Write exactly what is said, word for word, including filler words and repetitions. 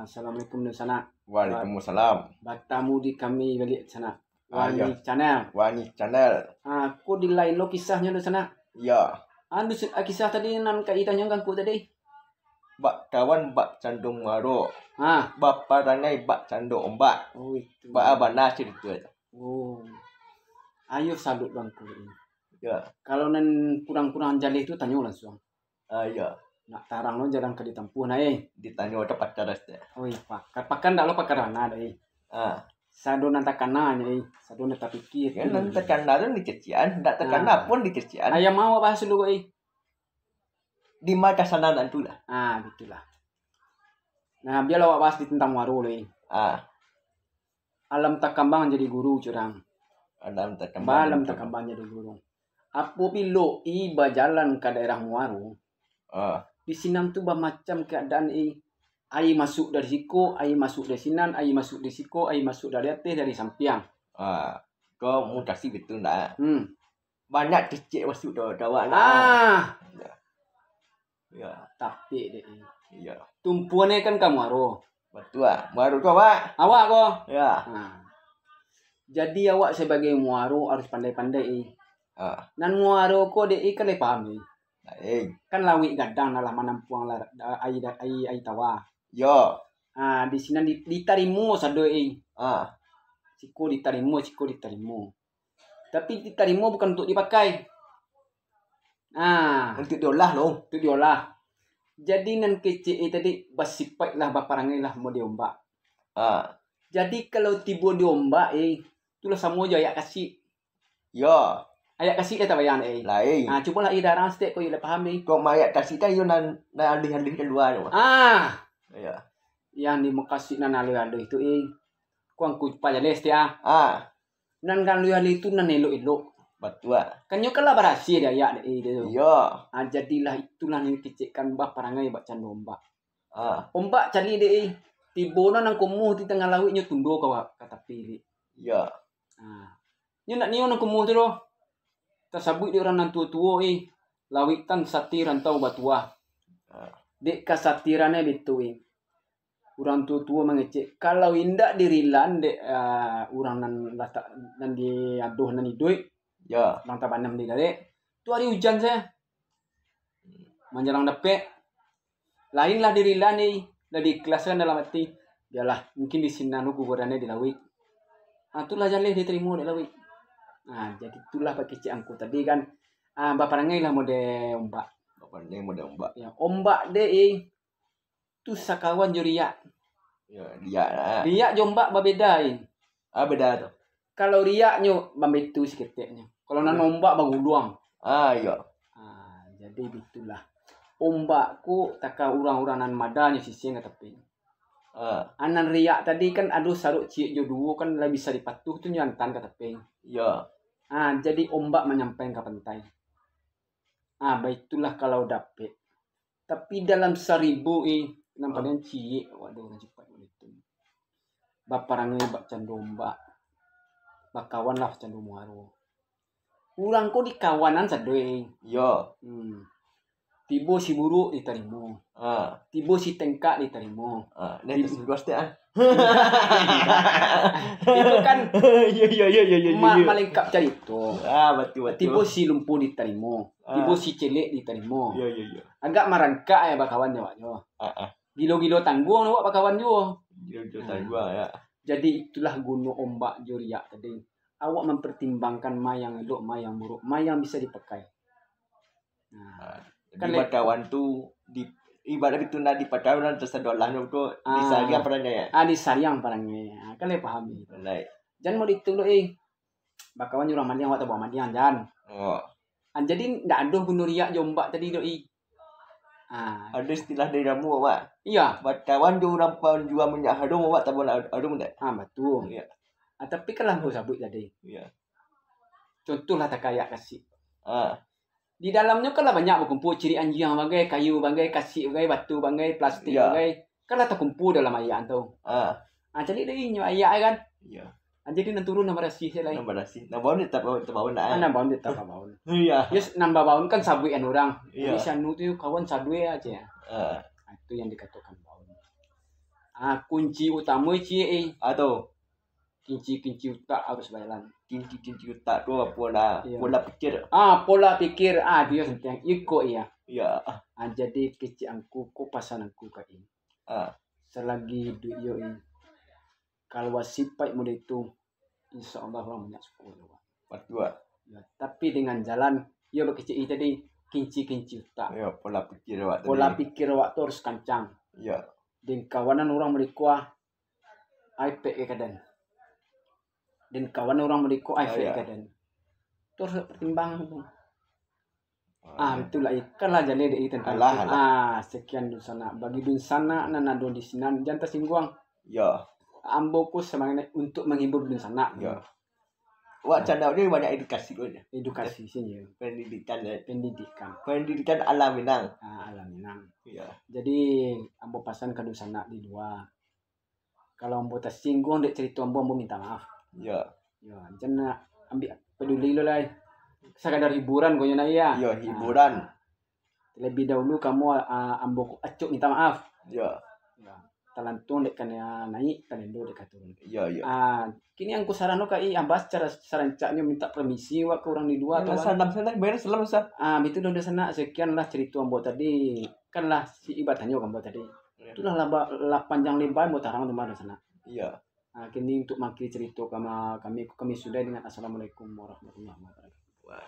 Assalamualaikum, Dunsanak. Waalaikumsalam. Batamu di kami baliak, Sanak. Ah, Wani iya. Channel. Wani Channel. Ah, ko di lain lo kisahnyo, Dunsanak. Iya. Anu, si-, ah, kisah tadi nan ka itanyo ngangkuk tadi. Bak kawan bak cando muaro. Ah. Baparangai bak cando ombak. Oh, itu. Bak abana cerita tu. Oh. Ayo salut bang ko. Ya. Kalau nan kurang-kurang jaleh tu, tanyo langsuang. Ah, iya. Nak tarang lo jalan ka ditampuah, nah, eh. Ditanyo pakar, eh. Oi, pakar. Pakar ndak lo pakar ana, eh. Ah. Sado nan takana nyo, eh. Sado nan tapikia. Ya, nan takana tu dicecian, ndak takana pun dicecian. Ayam awak bahas dulu, eh. Di mata sana nantulah. Ah, gitulah. Nah, biarlah awak bahas di tentang muaro, eh. Ah. Alam takambang jadi guru, curang. Alam takambang. Balam takambang jadi guru. Apabilo i bajalan ka daerah muaro, ah, di sinan tu bamacam keadaan i. Aia masuk dari siko, aia masuk dari sinan, aia masuk dari siko, aia masuk dari ateh, dari sampiang. Ah, ko mutasi betul ndak? Hmm. Banyak kecek masuk dalam awak nak. Ah. Ya. Ya. Tapi dek. Ya. Tumpuan kan ka muaro. Batua. Muaro tu awak. Awak ko. Ya. Nah. Jadi awak sabagai muaro harus pandai-pandai, eh. Ah. Nan muaro ko dek, eh, kan lai paham, eh. Baik. Kan lauik gadang lah manampuang lah, aia, aia, aia tawa. Yo. Ah, di sinan di, ditarimo sado, eh. Ah. Siko ditarimo, siko ditarimo. Tapi ditarimo bukan untuk dipakai. Ah. Untuk diolah lo. Untuk diolah. Jadi nan kecek, eh, tadi basipaiklah, baparangailah model ombak. Ah. Jadi kalau tibo di ombak, eh, itulah samo jo ayak kasik. Yo. Ayak kasik lah tabayang, eh. Lai. Ah, cubolah, eh, darang saketek ko, eh, lah paham, eh. Kok ayak kasik kan yo nan, nan aluih-aluih di lua tu. Ah. Yo. Yang di Mekasik nan aluih-aluih tu, eh. Ko angku pajaleh saketek, ah. Ah. Nan kan aluih-aluih tu nan elok-elok. Batua. Kan nyo kan lah barasiah di ayak, eh, tu. Iyo. Ah, jadilah itulah nan kecek kan baparangai bak cando ombak. Ah. Ombak caliak dek, eh. Tibo no nan kumuah di tangah lauik nyo tundo ka, ka tapi, dek. Iyo. Ah. Nyo ndak nio nan kumuah tu doh. Tasabuik dek urang nan tuo-tuo, eh. Lauik tan sati rantau batuah. Ah. Dek kasatiran, eh, betu, eh. Urang tuo-tuo mangecek, kalau indak dirilan dek, ah, urang nan latak, nan di adoh nan iduik, yo, nan tabanam di darek, tu ari ujan sajo. Manjalang dapek, lain lah dirilan ni, lah diikhlaskan dalam ati, bialah, mungkin di sinan kuburannya di lauik. Ah, tu lah jaleh ditarimo dek lauik. Ah, jadi itulah pakecek angku tadi kan. Ah, baparangailah model ombak. Baparangailah model ombak. Ya, ombak dek, eh, tu sakawan jo riak. Yo, riak lah. Riak jo ombak babeda, eh. Ah, beda tu. Kalau riaknyo bambetu saketeknyo. Kalau nan ombak baguluang. Ah, iyo. Ah, jadi bitulah. Ombak ko takah urang-urang nan madanyo sisiang ka tapi. Ah. Ah, nan riak tadi kan ado sarok ciek jo duo kan lah bisa dipatuah tu nyo antaan ka tapi. Iyo. Ah, jadi ombak manyampaian ka pantai. Ah, baitulah kalau dapek. Tapi dalam saribu, eh, nan paling ciek, waduh, urang cepat baitu. Baparangai bak cando ombak. Bakawan lah cando muaro. Urang ko dikawanan sado, eh. Yo. Hmm. Tibo si buruak ditarimo. Ah. Tibo si tengkak ditarimo. Ah, nan tibo si gostek, ah. Itu kan yo, yo, yo, yo, yo, ma-, yo. Malengkap carito. Ah, batua, batua. Tibo si lumpuah ditarimo. Ah. Tibo si celek ditarimo. Yo, yo, yo. Agak marangkak, eh, bakawan jo awak nyo. Ah, ah. Gilo-gilo tangguang awak bakawan juo. Gilo-gilo tangguang, yo. Jadi itulah guno ombak jo riak tadi. Awak mampartimbangkan ma yang elok, ma yang buruak, ma yang bisa dipakai. Nah, ah, kan jadi le- bakawan tu di, ibarat itu nak dipatau nan tasadolah tu, ah, disariang parangai, ya? Ah, disariang parangai. Ah, kan le paham itu. Baik. Jan mau ditulok, eh. Bakawan jo urang maliang, awak tabawa maliang, jan. Oh. Ah, jadi ndak ado guno riak jo ombak tadi tu, ih. Ah. Ado istilah dari Rambo, Pak. Iya. Bakawan jo urang panjua minyak harum, awak tabawa harum, ndak? Ah, batua. Iya. Ah, tapi kan lah ambo sabuik tadi. Iya. Contohlah takah ayak kasik. Ah. Di dalamnyo kan lah banyak bakumpua, ciriak anjiang bagai, kayu bagai, kasik bagai, batu bagai, plastik bagai. Kan lah takumpua dalam ayak tu. Ah. Ah, caliak dek inyo ayak kan. Iya. Ah, jadi nan turun nan barasiah se lai. Nan barasiah. Nan baun tetap, tetap baun lah, eh. Ah, nan baun tetap baun. Iya. Yes, nan babaun kan sabuikan urang. Iya. Jadi si anu tu kawan sadue aja. Ah. Ah, itu yang dikatakan baun. Ah, kunci utamo ciek, eh. Ah tu. Kunci-kunci utak harus bajalan. Kunci-kunci utak tu apo lah. Iya. Pola pikir. Ah, pola pikir. Ah, itu yang penting. Iko iya. Ya. Ah, jadi kecek angku, ko pasan angku ka i. Ah. Selagi hidup yo i. Kalau sifat model itu, insya Allah orang banyak syukur. Patua. Ya, tapi dengan jalan, yo bakecek i tadi, kinci-kinci utak. Ya, pola pikir awak tadi. Pola pikir awak tu harus kancang. Ya. Den kawanan urang malikua, ai pek ka kadan. Den kawan urang malikua, ai Ah, pek ya. ka kadan. Tu harus pertimbang tu. Ah, itulah ikanlah jaleh dek i tentang Alah, itu. alah. Ah, sekian dunsanak. Bagi dunsanak nan ado di sinan, jan tasingguang. Ya. Ambo ko semangat untuk menghibur dunsanak. Ya. Wak channel ni banyak edukasi tu aja. Edukasi sini. Pendidikan ya. Pendidikan. Pendidikan ala Minang. Ah, ala Minang. Ya. Jadi, ambo pasan ka dunsanak di lua. Kalau ambo tasingguang dek cerita ambo, ambo minta maaf. Ya. Ya, jan nak ambiak peduli lo lai. Sakadar hiburan ko nyo nak iya. Ya, hiburan. Ah, terlebih dahulu kamu, ah, ambo ko acok minta maaf. Ya. Ya. Talantuang dek ka naik, talendo dek ka turun. Ya, ya. Ah, kini angku sarano ka i, ah, bahas cara sarancaknyo minta permisi wak ka urang di lua tu. Salam salam, bayar salam sa. Ah, itu dah sanak, sekianlah cerita ambo tadi. Kanlah si Iba tanyo ka ambo tadi. Ya. Itulah lah, ba- lah panjang lebar ambo tarang tu mah sanak. Ya. Ah, kini untuk mangkiri cerita kama kami, kami sudahi dengan assalamualaikum warahmatullahi wabarakatuh. Wah.